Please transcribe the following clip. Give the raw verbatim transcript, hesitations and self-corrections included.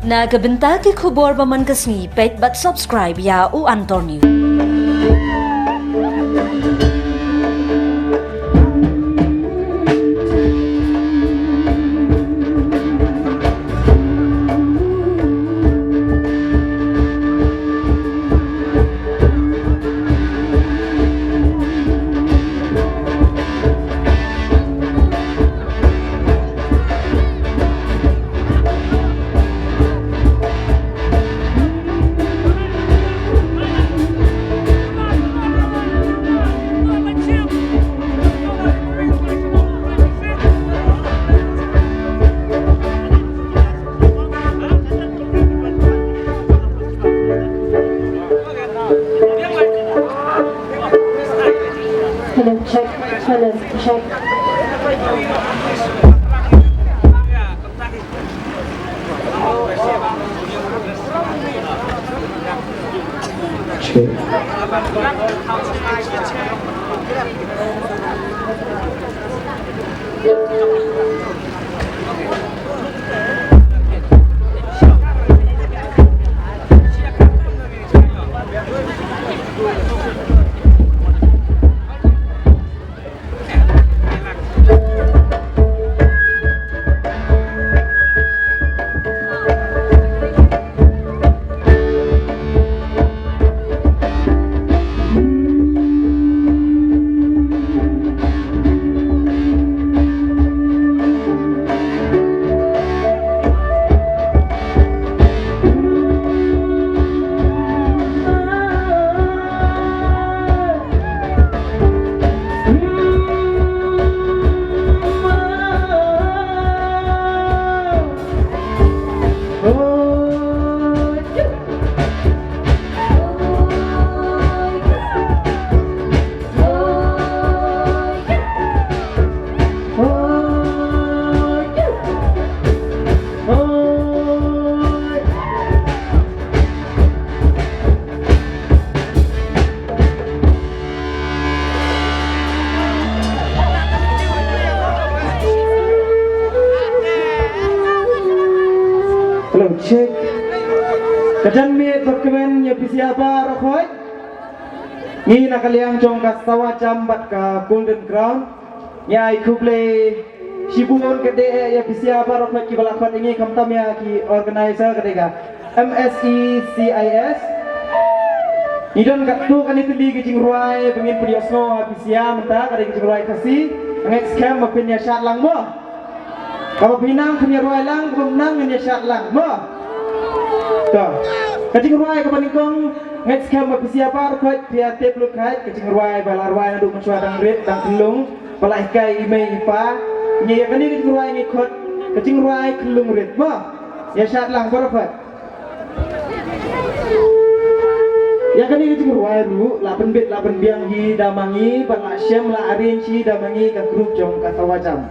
Na ka bynta ki khubor ba man ka sngi, peit bad subscribe ïa U Antor News. Hello, check. Hello, check. Check. Hello, check. Ka janmiet bad kmen ïa phi sha baroh khoit. Ngi na ka liang jong ka Sawa Jam bad ka Golden Crown, ngi ai khublei shibun ka dei ïa phi sha baroh khoit kiba la khot ïa ngi, khamtam ïa ki organizer ka dei ka M S E C I S. Ngi don katto katne tylli ki jingrwai ba ngin pynïohsngew ha phi sha mynta, ka dei ki jingrwai Khasi. Ngeit skhem ba phin ïa shad lang mo. Kaba phi nang phin ïa rwai lang, kaba ym nang ngin ïa shad lang mo. To. Ka jingrwai kaba nyngkong, ngeit skhem ba phi sha baroh khoit phi ïa tip lut kheit, ka jingrwai ba la rwai naduh mynshuwa dang rit dang khyllung, ba la hikai i mei i pa. Ngi ïa kane ka jingrwai ngi khot ka jingrwai khyllung rit mo. Ïa shad lang baroh khoit. Ïa kane ka jingrwai ruh la pynbit la pynbiang hi da ma ngi, bad la shem la arrange hi da ma ngi ka group jong ka Sawa Jam.